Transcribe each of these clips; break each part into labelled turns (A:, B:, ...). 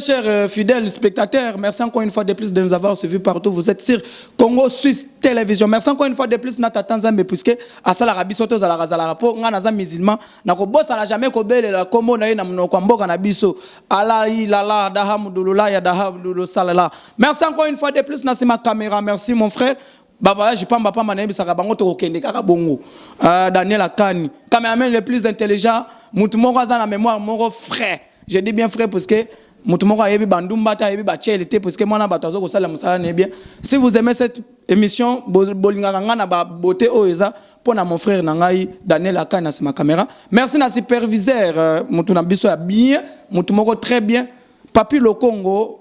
A: Très chers euh, fidèles spectateurs, merci encore une fois de plus de nous avoir suivis partout. Vous êtes sur Congo Suisse Télévision. Merci encore une fois de plus na tata Nzambe puisque asalaka biso tozalaka zalaka po nga naza musulman nakobosana jamais kobelela kombo na ye na monoko ya mboka na biso. Ala ilala dahamdulula ya dahamdulu salala. Merci encore une fois de plus na sima caméra. Merci mon frère. Ba voyage pamba pamba nayebisaka bango tokokende kaka bongo. Euh, Daniel Akani, cameraman le plus intelligent, mutu moko aza na mémoire moko frais. Je dis bien frais parce que mutu moko ayebi bandumba te ayebi bachele te parce que mwana bato azo kosala mosala na ye bien. Si vous aimez cette émission, bolingaka nga na ba beauté oyo eza mpo na mon frère na ngai Daniel Akani na sima caméra. Merci na superviseur euh, mutu na biso ya bien, mutu moko très bien. Papi Lokongo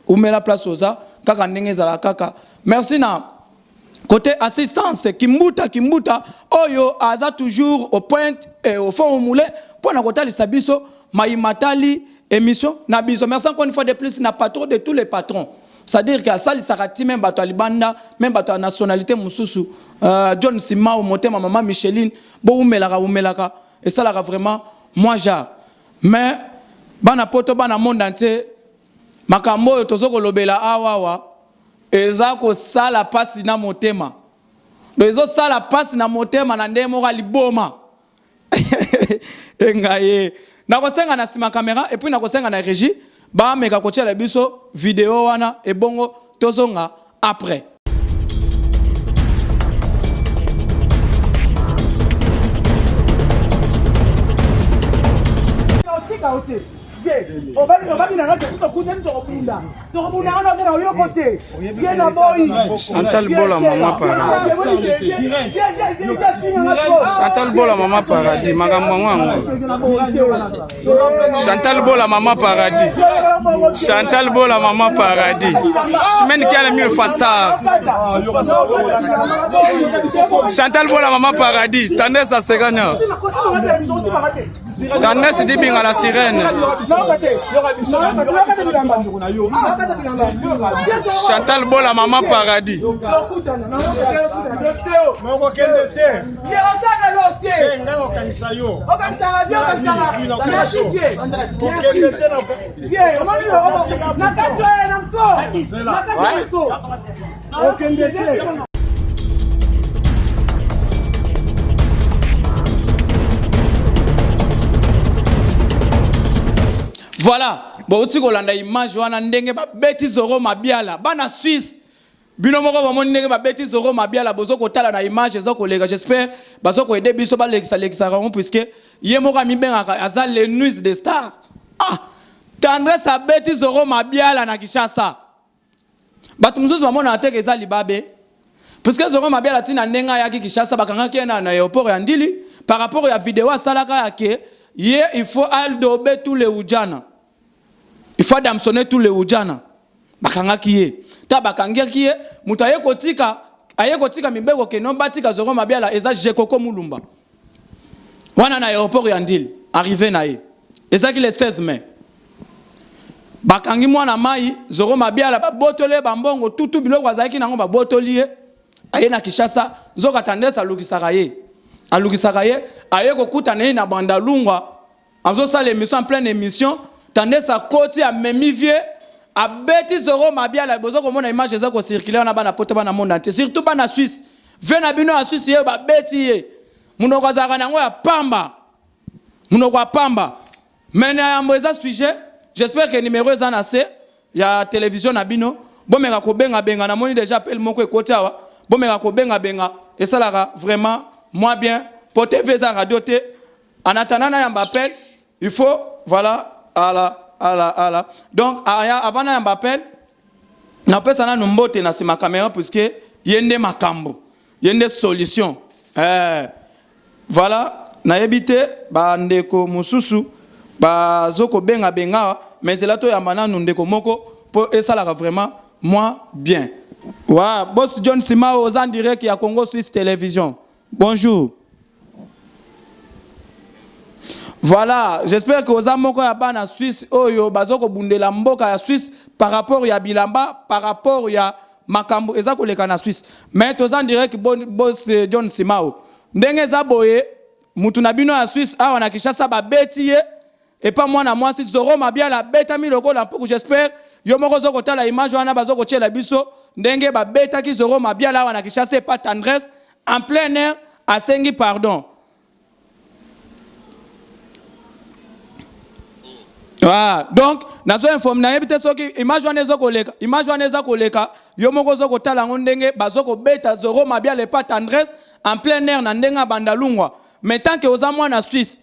A: Umela place oza kaka ndenge ezala kaka. Merci na côté assistance Kimbuta Kimbuta oyo aza toujours au point et au fond au moulin pour na kotalisa biso mayimatali émission na biso. Merci encore une fois de plus na patron de tous les patrons. C'est-à-dire que asalisaka ti même bato ya libanda même bato ya nationalité mosusu euh, John Simao motema mama Micheline bowumelaka wumelaka esalaka vraiment moi genre mais bana poto bana monde entier Makambo oyo tozo kolobela awa awa eza kosala pasi na motema. Donc ezo sala pasi na motema na ndenge moko ya liboma. Engaye. Nakosenga na sima camera et puis nakosenga na régie bameka kotiela biso video wana ebongo tozonga après.
B: Otika yo te. Obaki na nga te tokutani tokobunda. Tokobunda wana mpe na oyoko te. Vie na boyi.
C: Chantal Bola maman paradis. Chantal Bola maman paradis makambo yango yango. Chantal Bola maman paradis. Chantal Bola maman paradis. Semaine qui a le mieux fasta. Chantal Bola maman paradis. Tendez à Segana. Tendez Dibinga la sirène. Chantal Bola maman paradis.
A: Voilà, bouti kolanda image wana ndenge babeti Zoro Mabiala bana Suisse Bino moko bomoni ndenge babeti Zorro Mabiala bozo kotala na image eza koleka j'espère bazo ko aider biso balekisa lekisaka yango puisque ye moko amibengaka aza le nuis de star ah Tendresse abeti Zorro Mabiala na Kinshasa bato mosusu bamonaka te ke eza libabe puisque Zorro Mabiala ntina ndenge ayaki Kinshasa bakangaki ye na aéroport ya Ndili par rapport ya video asalaka ya ke ye il faut adobe tous les ujana Il faut damsonner tout le ujana. Bakangaki ye. Ta bakangaki ye, moto aye kotika aye kotika mibeko ke non batika Zoro Mabiala eza Jekoko Mulumba. Wana na aéroport ya Ndili, arrivé na ye. Ezaki le 16 mai. Bakangi mwana mai Zoro Mabiala babotoli ye bambongo tutu biloko azalaki nango babotoli ye. Aye na Kinshasa, nzoka Tendresse alukisaka ye. Alukisaka ye, aye kokutana ye na Bandalungwa. Azo sala emission en pleine emission tendresse akoti amemi vieux abeti Zorro Mabiala bozo komona image eza ko circuler wana bana poto bana monde entier surtout bana Suisse vieux na bino ya Suisse ye babeti ye munoko azalaka na yango ya pamba munoko ya pamba mais na yambo eza sujet j'espère que numéro eza na se ya television na bino bomeka kobenga benga namoni deja appel moko ekoti awa bomeka kobenga benga esalaka vraiment moi bien po TV eza radio te En attendant nayamba appel, il faut voilà ala ala ala. Donc avant nayamba appel, napesa nanu mbote na sima camera puisque ye nde makambo, ye nde solution. Eh, voilà, nayebi te ba ndeko mosusu bazo kobenga benga mais zela toyamba nanu ndeko moko po esalaka vraiment moi bien. Wa boss John Simao oza en direct ya Congo Suisse Television. Bonjour. Voilà, j'espère que oza moko ya bana Suisse oyo bazo kobundela mboka ya Suisse par rapport ya bilamba, par rapport ya makambo eza koleka na Suisse. Mais toza en direct boss eh, John Simao. Ndenge eza boye, mutu na bino ya Suisse awa na Kinshasa babeti ye. epa mwana mwasi Zoro Mabiala abetami lokola mpuku. J'espère yo moko ozo kotala image wana bazo kotiela biso ndenge babetaki Zoro Mabiala awa na Kinshasa epa Tendresse en plein air, asengi pardon. Ah, donc nazo informe, nayebi te soki image wana eza koleka, image wana eza koleka, yo moko ozo kotala yango ndenge bazo kobeta Zoro Mabiala epa Tendresse en plein air na ndenge ya Bandalungwa. Mais tant que oza mwana Suisse,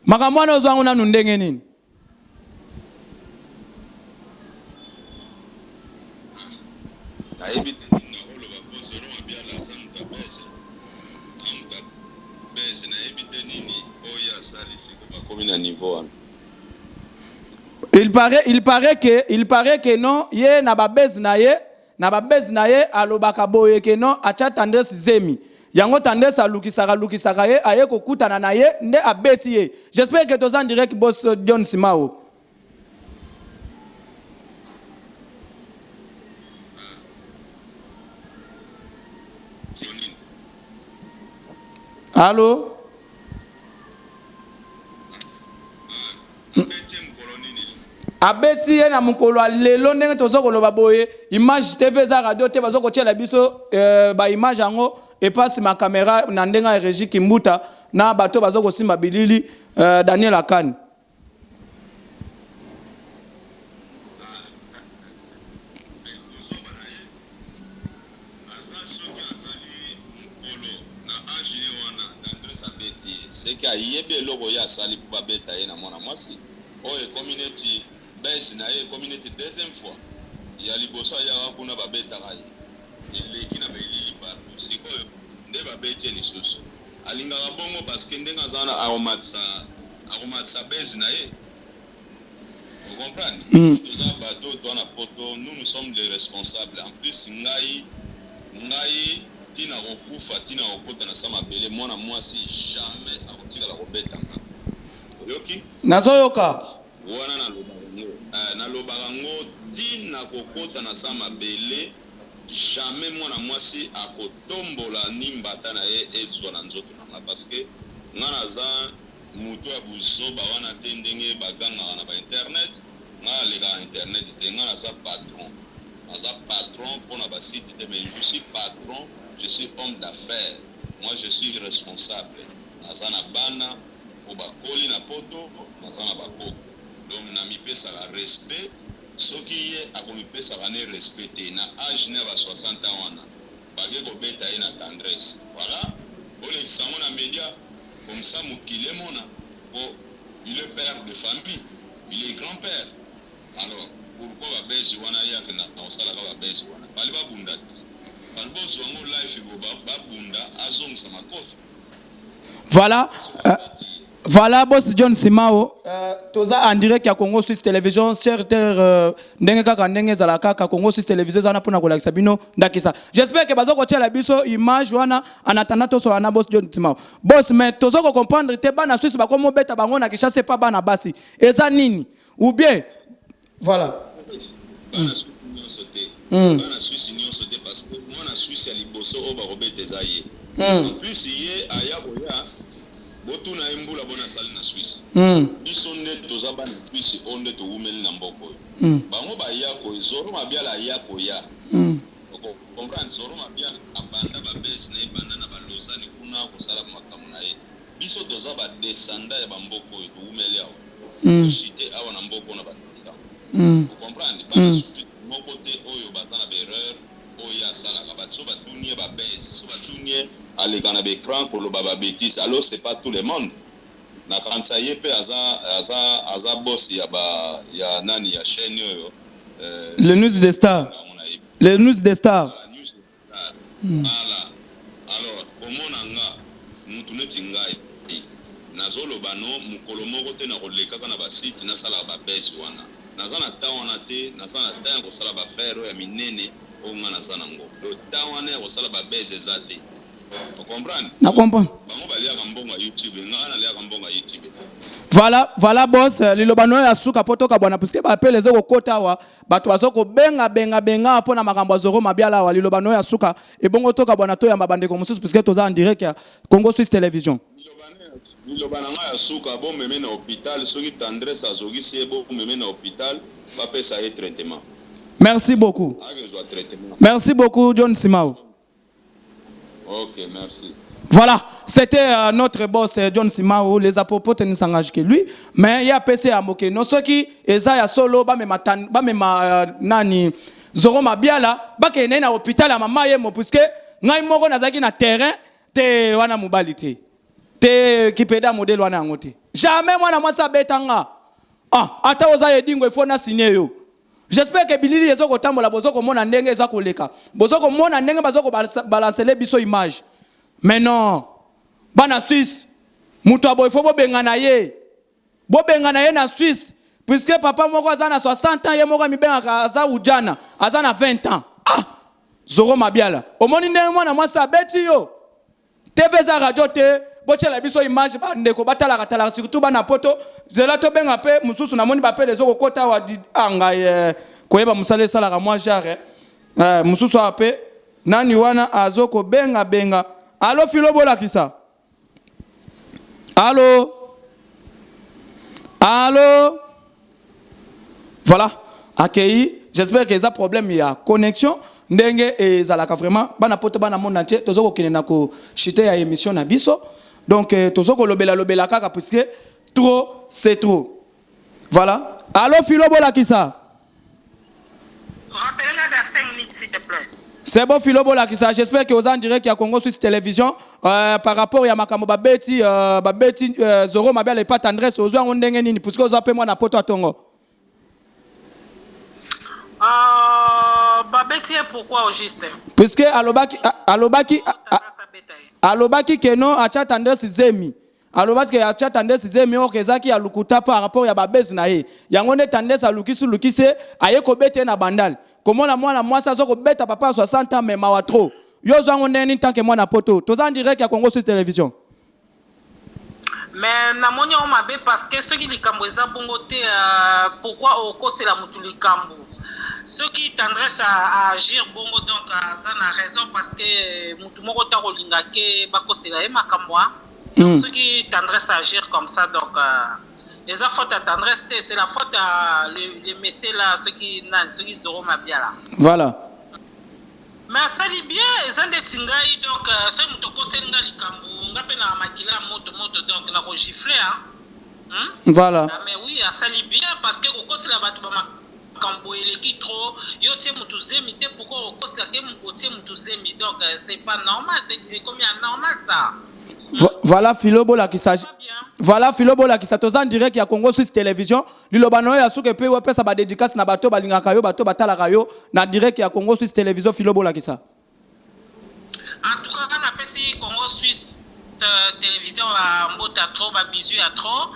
A: makambo wana ozwa yango nanu ndenge nini?
D: Nayebi te nini nakoloba po Zoro Mabiala aza mutu ya buzz, aza mutu ya buzz, nayebi te nini oyo ye asali sikoyo bakomi na niveau wana.
A: Il paraît, il paraît que, il paraît que non, ye na ba buzz na ye, na ba buzz na ye alobaka boye que non atia Tendresse zemi. Yango Tendresse alukisaka lukisaka ye aye kokutana na ye nde abeti ye. J'espère que toza en direct boss John Simao. Allo? Abeti ye na mokolo ya lelo ndenge toza koloba boye. Image TV eza radio te, baza kotiela biso ba image yango epasi ma camera na ndenge ya Régie Kimbuta na bato baza kosimba bilili Daniel Akani.
D: Aza soki azali mukolo na age ye wana tendresse abeti ye seke ayebi eloko ye asali po babeta ye na mwana mwasi oyo ekomi neti buzz na ye ekomi neti deuxième fois ya liboso ayaka kuna babetaka ye eleki na ba elili partout sikoyo nde babeti ye lisusu alingaka bongo parce que ndenge aza wana akomatisa akomatisa buzz na ye. O comprendre? Biso toza bato oyo toa na poto, nous nous sommes les responsables. En plus ngai ngai ti nakokufa ti nakokota na sa mabele mwana mwasi jamais akotikala kobeta nga. Oyoki?
A: Nazoyoka.
D: Wana nalobaka ngo eh, nalobaka ngo ti nakokota na sa mabele jamais mwana mwasi akotombola ni mbata na ye ezwa na nzoto na nga parce que nga naza Moto ya buzoba wana te ndenge ba gangaka na ba internet nga na lekaka internet te nga naza patron naza patron pona ba site te mais je suis patron je suis homme d'affaires moi je suis responsable naza na bana oyo ba koli na poto naza na ba koko donc na mipesaka respect soki ye ako mipesaka ne respect te na age ne ya ba 60 ans wana bake kobeta ye na tendresse voilà bolekisa yango na media Comme ça mokili emona po il est père de famille, il est grand père alors pourquoi ba buzz wana ye akendaka kosalaka ba buzz wana fallait ba bunda te fallait bozua ngo life bo ba bunda azongisa makofi.
A: Voilà, voilà boss John Simao, toza en direct ya Congo Suisse Television, cher terre ndenge kaka ndenge ezala kaka Congo Suisse Television eza wana pona kolakisa bino ndakisa. J'espère que bazo kotiela biso image wana en attendant tosola na boss John Simao. Boss, mais tozo ko comprendre te bana Suisse bakomo beta bango na Kinshasa pa bana basi. Eza nini? Ou bien voilà.
D: Bana Suisse nyonso te. Bana Suisse nyonso te parce que mwana Suisse ya liboso oyo bakobeta eza ye. En plus ye aya koya botuna ye mbula boni asali na Suisse. Biso nde toza bana Suisse oyo nde towumeli na mboka oyo. Bango baya ko Zoro Mabiala aya koya. Oko comprendre Zoro Mabiala abanda ba buzz na ye banda na ba Lausanne kuna kosala ba makambo na ye. Biso toza ba descendants ya ba mboka oyo towumeli awa. To chute awa na mboka oyo na ba 30 ans. O comprendre? Bana Suisse moko te oyo baza na ba erreurs oyo ye asalaka. Ba soki batuni ye ba buzz, soki batuni ye aleka na ba ecran koloba ba betises alors c'est pas tout le monde. Nakanisa ye pe aza aza aza boss ya ba ya nani ya chaine oyo euh,
A: Le news des stars. Le news des stars.
D: Voilà, news des stars. Voilà. Alors komona nga mutu neti ngai nazo loba no mukolo moko te nako lekaka na ba site nasalaka ba buzz wana naza na temps wana te naza na temps ya kosala ba affaire oyo ya minene oyo nga naza na ngo donc temps wana ya kosala ba buzz eza te. O comprendre?
A: Na comprendre.
D: Bango baliaka mbongo ya YouTube, nga naliaka mbongo ya YouTube te.
A: Voilà, voilà boss, liloba no ya suka po tokabwana puisque ba appel ezo kokota awa, bato bazo kobenga benga benga mpo na makambo ya Zoro Mabiala awa, liloba no ya suka ebongo tokabwana toyamba bandeko mosusu puisque toza en direct ya Congo Suisse Télévision.
D: Liloba na ngai ya suka, bomeme na hôpital. Soki Tendresse azokisi ye, bomeme na hôpital, bapesa ye traitement.
A: Merci beaucoup.
D: Akezwa traitement.
A: Merci beaucoup, John Simao.
D: Ok, merci.
A: Voilà, c'était notre boss John Simao, les à propos ne s'engagent que lui, mais il y a PC à moke. Non, ceux qui eza ya solo ba mema ba mema nani Zoro Mabiala, ba kene na hôpital ya mama yemo puisque ngai moko nazaki na terrain te wana mobali te. Te kipeda modèle wana yango te. Jamais mwana mwasi abetanga. Ah, ata oza edingo, il faut na signer yo. J'espère que bilili ezo kotambola, bozo komona ndenge eza koleka. Bozo komona ndenge bazo ko balancele biso image. Mais non. Bana Suisse, moto aboye faut bobengana ye. Bobengana ye na Suisse puisque papa moko aza na 60 ans, ye moko amibengaka aza ujana, aza na 20 ans. Ah! Zoro Mabiala. Omoni ndenge mwana mwasi abeti yo. TV eza radio te, botiela biso image bandeko batalaka talaka, surtout bana poto. Zela tobenga mpe mosusu, namoni bapele ezokokota awa ah, ngai koyeba mosala esalaka mwa genre mosusu awa mpe nani wana azokobenga benga. Allô, Filo Bolakisa, allô, allô. Voilà, accueilli. J'espère que eza problème ya connexion ndenge ezalaka. Vraiment, bana poto, bana monde entier, tozo kokende na kochite ya émission na biso. Donc tozo kolobela lobela kaka puisque trop c'est trop. Voilà, allô, Filo Bolakisa.
E: Rappelez-la dans 5 minutes, s'il te plaît.
A: C'est bon, Philo Bolakisa. J'espère que vous en direct ya Congo Suisse Télévision par rapport ya makambo babeti Zoro Mabiala epa Tendresse, ozwa yango ndenge nini puisque oza pe mwana poto atongo?
E: Babeti ye pourquoi au juste?
A: Puisque alobaki alobaki
E: Tendresse abeta ye.
A: Alobaki ke non, atia Tendresse zemi. Alobaki ke atia Tendresse zemi or ezalaki ya lokuta par rapport ya babese na ye. Yango nde Tendresse alukisi lukisi ye, aye kobeta ye na Bandal. Komona mwana mwasi aza kobeta papa ya 60 ans, mais mawa trop. Yo ozwa yango ndenge nini tant que mwana poto? Toza en direct ya Congo Suisse Télévision.
E: Mais namoni yango mabe parce que soki likambo eza bongo te, pourquoi okosela motu likambo? Soki Tendresse a agir bongo, donc aza na raison parce que motu moko ta kolinga ke bakosela ye makambo a. Donc soki Tendresse agir comme ça, donc eza faute ya Tendresse te, c'est la faute ya le monsieur là, soki nani, soki Zoro Mabiala. Mais asali bien, eza ndeti ngai. Donc soki moto okoseli nga likambo, nga mpe na makila ya moto moto, donc nakogifle, hein? Ah, mais oui, asali bien parce que kokosela bato bamakambo eleki trop. Yo otie motu zemi te, pourquoi okosela ke otie motu zemi? Donc c'est pas normal, ekomi anormal ça.
A: Voilà, Philo Bolakisa.
E: Pas bien.
A: Voilà, Philo Bolakisa, toza en direct ya Congo Suisse Télévision. Liloba na yo ya suka mpe opesa badédicace na bato balingaka yo, bato batalaka yo na direct ya Congo Suisse Télévision, Philo Bolakisa.
E: En tout cas, napesi Congo Suisse Télévision bambote trop, babisous ya trop.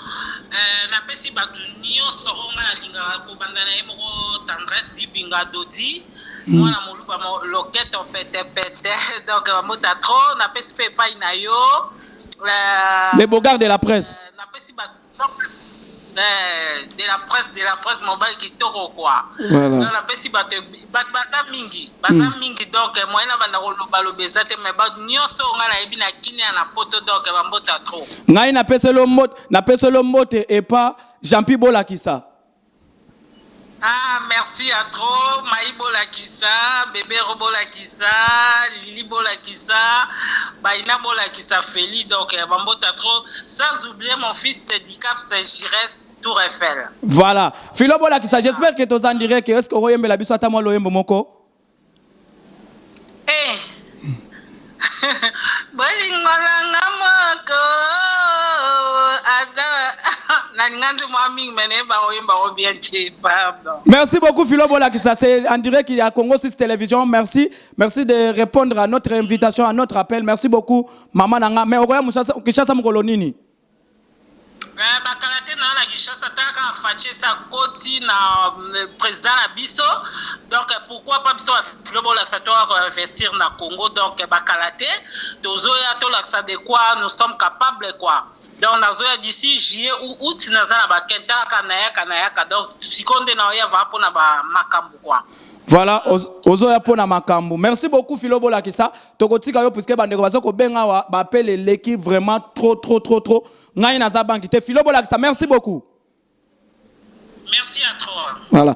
E: Napesi bato nyonso oyo ngai nalingaka, kobanda na ye moko Tendresse Bibinga Dodi, mwana moluba loketo petepete. Donc bambote trop napesi mpe epai na yo.
A: Les bogards de la presse.
E: Napesi bato de la presse, de la presse, mobali kitoko quoi.
A: Voilà.
E: Donc napesi bato, bato baza mingi, baza mingi. Donc moyen na banda kolobaloba eza te, mais bato nyonso oyo ngai nayebi na Kinia, na poto, donc bambota trop.
A: Ngai napeseli mbote, napeseli mbote epa Jean-Pi Bolakisa.
E: Ah, merci à trop. Maï Bolakisa, bébé Bolakisa, Lili Bolakisa, Baina Bolakisa, Feli, donc bambota trop. Sans oublier mon fils Dicap, c'est Gires Tour Eiffel.
A: Voilà, Philo Bolakisa, j'espère que toza en direct. Est ce que okoyembela biso ata mwa loyembo moko?
E: Eh. Bolingo nanga moko ata nalinga nde mwa mingi, me nayeba koyemba ko bien te, pardon.
A: Merci beaucoup, Philo Bolakisa, c'est en direct ya Congo 6 Télévision. Merci, merci de répondre à notre invitation, à notre appel. Merci beaucoup, maman nanga. Mais okoya Musasa Kinshasa mokolo nini?
E: Bakala te na Kinshasa, taka Fatshi esi akoti na président na biso. Donc pourquoi pas biso bafilo bolakisa toka koinvestir na Congo? Donc bakala te tozoya, tolakisa de quoi nous sommes capables quoi. Donc nazoya d'ici juillet ou août, naza na ba kin kaka nayaka nayaka, donc sikoyo nde naoya va mpona ba makambo quoi.
A: Voilà, ozoya mpo na makambo. Merci beaucoup, Filo Bolakisa. Tokotika yo puisque bandeko baza kobenga awa, baappels eleki vraiment trop, trop, trop, trop. Ngai naza banki te. Filo Bolakisa, merci beaucoup.
E: Merci à toi.
A: Voilà.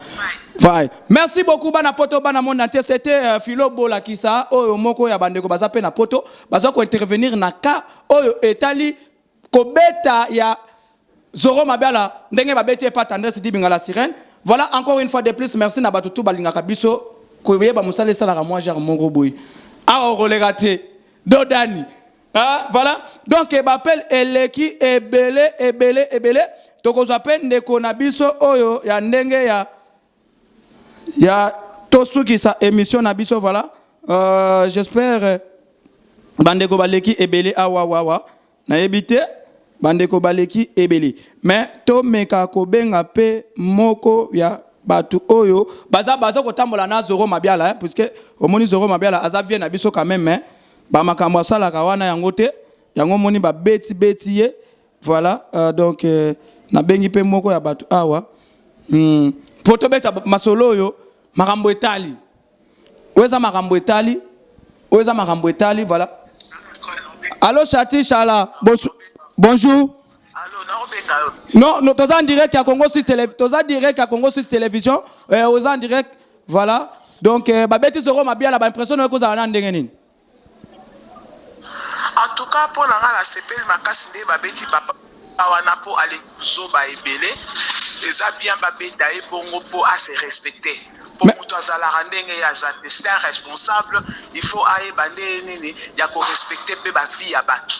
A: Bye. Merci beaucoup, bana poto, bana monde entier. C'était Philo Bolakisa oyo moko ya bandeko baza pe na poto, baza ko intervenir na cas oyo etali kobeta ya Zoro Mabiala, ndenge babeti epa Tendresse Dibinga la sirène. Voilà, encore une fois de plus, merci na bato tout balingaka biso. Koyeba mosala esalaka mwa genre moko boye. Awa okoleka te. Dodani. Ah, voilà. Donc eh, baappels eleki ebele, ebele, ebele. Tokozwa mpe ndeko na biso oyo ya ndenge ya tosukisa émission na biso. Voilà. J'espère bandeko baleki ebele awa wawa, nayebi te, bandeko baleki ebele, mais tomeka kobenga mpe moko ya bato oyo baza kotambola na Zoro Mabiala, eh, puisque omoni Zoro Mabiala aza vie na biso quand même, eh. Bamakambo asalaka wana yango te, yango omoni babeti beti ye. Voilà, donc nabengi mpe moko ya bato awa mpo tobeta masolo oyo, makambo etali oyo eza makambo etali oyo eza makambo etali. Voilà. Allo, Chati Chala, bonjour.
F: Allo, naobenga yo.
A: Non, non, toza en direct ya Congo Suisse Télé, toza direct ya Congo Suisse Télévision, oza en direct, voilà. Donc babeti Zoro Mabiala, ba impression na yo kozala na ndenge nini?
F: En tout cas, mpo na nga, nasepeli makasi nde babeti papa wana, mpo alezoba ebele. Eza bien babeta ye bongo mpo ase respecte, mpo moto azalaka ndenge ye aza te. C'est un responsable, il faut ayeba ndenge nini ya korespecte mpe bavie ya bato.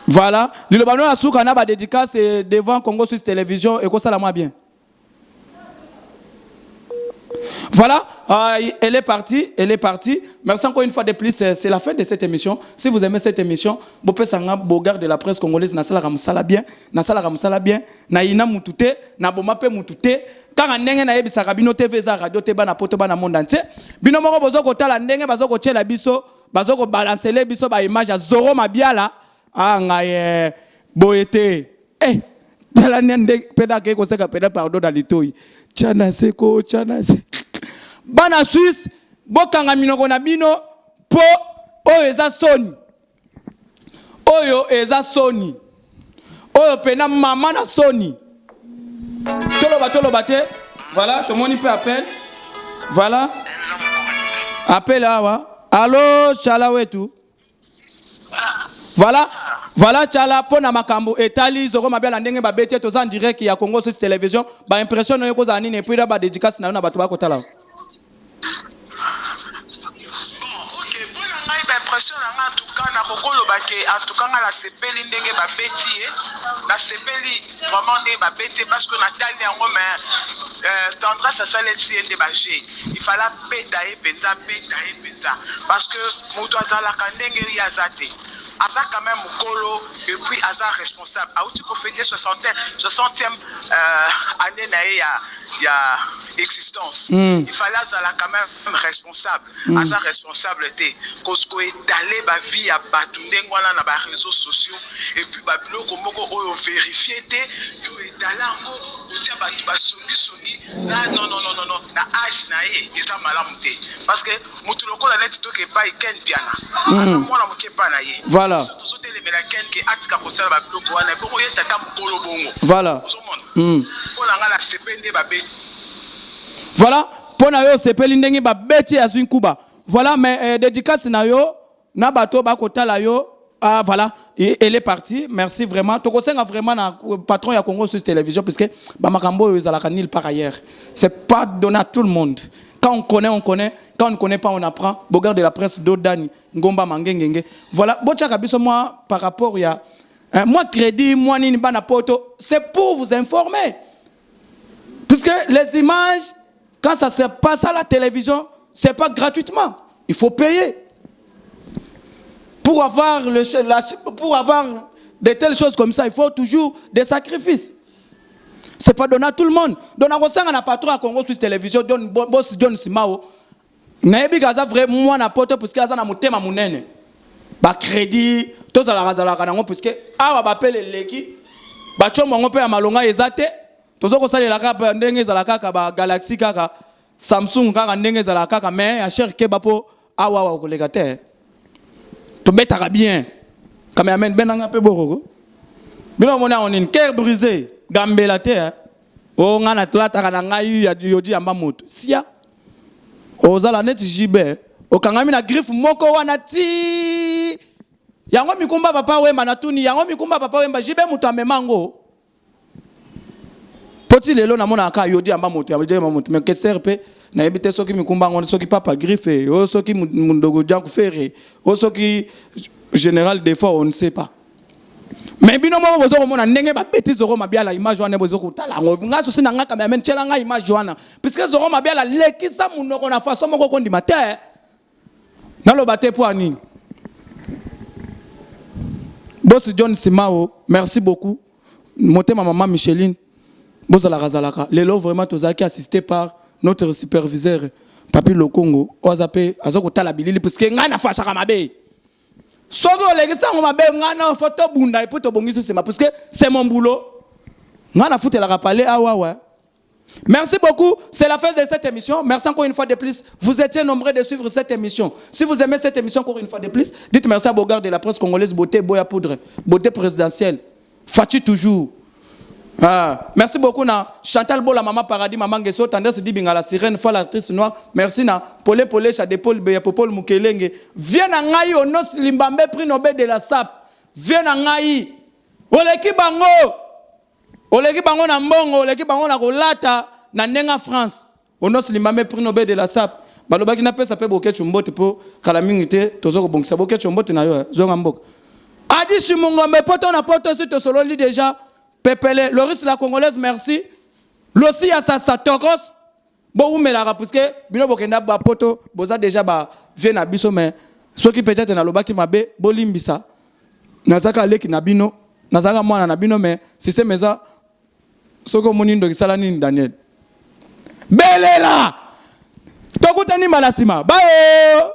A: Voilà, liloba no ya suka na ba dédicace devant Congo Suisse Télévision ekosala mwa bien. Voilà, elle est partie, elle est partie. Merci encore une fois de plus, c'est la fin de cette émission. Si vous aimez cette émission, bopesanga Bogard de la presse congolaise, nasala mosala bien, nasala mosala bien, na ina mutu te, na boma pe mutu te. Kaka ndenge nayebisaka bino, TV eza radio te, bana poto, bana monde entier. Bino moko bozo kotala ndenge bazo kotiela biso, bazo ko balancer biso ba image ya Zoro Mabiala. Ah ngai boye te. Eh, tala nde mpe akei koseka pena pardon na litoi. Tia na se ko, tia na se. Bana Suisse, bokanga minoko na bino mpo oyo eza soni, oyo eza soni, oyo pena mama na soni. Toloba, toloba te. Voilà, tomoni mpe appel. Voilà, appel awa. Allo, Chala wetu. Voilà, voilà, Chala, mpo na makambo etali Zoro Mabiala, ndenge babeti ye, toza en direct ya Congo Suisse Télévision. Baimpression na yo ekozala nini, et puis na badédicace na yo na bato bakotala?
F: Bon, ok, mpo na ngai, baimpression na ngai, en tout cas nakokoloba ke en tout cas ngai nasepeli ndenge babeti ye. Nasepeli vraiment ndenge babeti ye, parce que natali yango, mais Tendresse asalesi ye nde baje. Il fallait abeta ye mpenza, abeta ye mpenza, parce que moto azalaka ndenge ye aza te. Aza quand même mokolo et puis aza responsable. Auti kofete 60e année na ye ya existence. Il fallait azala quand même responsable. Aza responsable te koétaler bavie ya bato ndenge wana na baréseaux sociaux, et puis babiloko moko oyo vérifie te, yo étaler yango, kotia bato basongisongi na non, non, non, non, non, na age na ye eza malamu te, parce que motu lokola neti toke epai Ken Piana, aza mwana moke epai na ye. Biso tozotelemela Ken ke atika kosala babiloko wana, ebongo ye tata mokolo bongo. Ozomona, mpo na ngai nasepeli nde babeti.
A: Voilà, mpo na yo osepeli ndenge babeti, azwi nkuba. Voilà, mais dédicace na yo na bato bakotala yo. Ah voilà, et elle est partie. Merci vraiment. Tokosenga vraiment na patron ya Congo Suisse Télévision, puisque bamakambo oyo ezalaka nulle part ailleurs. C'est pas donné à tout le monde. Quand on connaît, on connaît. Quand on ne connaît pas, on apprend. Bogard de la presse, Dodani Ngomba Mangengenge. Voilà, botiaka biso moi par rapport ya hein, moi crédit, moi nini, bana poto, c'est pour vous informer. Puisque les images, quand ça se passe à la télévision, c'est pas gratuitement. Il faut payer. Pour avoir de telles choses comme ça, il faut toujours des sacrifices. C'est pas donné à tout le monde. Donc, on a patron à Congo Suisse Télévision, John, boss John Simao. Nayebi kaza vrai mwana poto, puisque aza na motema monene. Ba crédit, Tozalaka zalaka nango puisque awa bapele eleki bacombo yango mpe ya malonga eza te. Tozo kosalela kaka ndenge ezala kaka ba Galaxy kaka Samsung kaka ndenge ezala kaka mais ya cher keba mpo awa awa okoleka te. Tobetaka bien. Cameraman benanga mpe boroko. Bino omoni yango nini? Cœur brisé, gambela te hein. O nga na tlataka na ngai ya yodi yamba moto. Sia. Ozala neti JB okangami na griffe moko wana ti yango mikumba papa Wemba na tuni yango mikumba papa Wemba JB moto amema yango. Po ti lelo namonaka kaka yodi yamba moto yodi yamba moto mais kester pe nayebi te soki mikumba yango soki papa griffe o soki mundogo janku ferre o soki général defo on ne sait pas. Mais bino moko bozo komona ndenge ba beti Zoro Mabiala image wana bozo kotala yango. Nga souci na nga cameraman tiela nga image wana. Puisque Zoro Mabiala lekisa munoko na façon moko kondima te. Naloba te po nini. Boss John Simao, merci beaucoup. Motema maman Micheline, bozalaka zalaka. Lelo vraiment tozalaki assisté par notre superviseur Papi Lokongo, oyo aza pe aza kotala bilili puisque ngai na fashaka mabe. Soki olekisi yango mabe ngai na faut tobunda et puis tobongisi nsima puisque c'est mon boulot. Ngai nafutelaka palais awa awa. Merci beaucoup, c'est la fin de cette émission. Merci encore une fois de plus. Vous étiez nombreux de suivre cette émission. Si vous aimez cette émission encore une fois de plus, dites merci à Bogard de la presse congolaise, beauté Boya Poudre, beauté présidentielle. Fatshi toujours. Ah, merci beaucoup na Chantal Bola, Maman Paradis, Maman Ngeso, Tendresse Dibinga, la sirène, folle actrice noire. Merci na Polé Polé, Chade Paul Beya, Popol Mukelenge. Viens na ngai, Onos Limbambe, prix Nobel de la SAP. Viens na ngai. Oleki bango. Oleki bango na mbongo, oleki bango na kolata na ndenge France. Onos Limbambe, prix Nobel de la SAP. Balobaki napesa pe Boketshu mbote po kala mingi te tozo kobongisa Boketshu mbote na yo, zonga mboka. Adi Simungombe poto na poto si tosololi déjà pepele Loris la congolaise merci. Losi ya sasa tokos bowumelaka puisque bino bokenda ba poto boza déjà ba vieux na biso mais soki peut-être nalobaki mabe bolimbisa nazaka leki na bino nazaka mwana na bino mais système eza soki omoni ndoki sala nini Daniel belela tokutani mbala nsima bayo.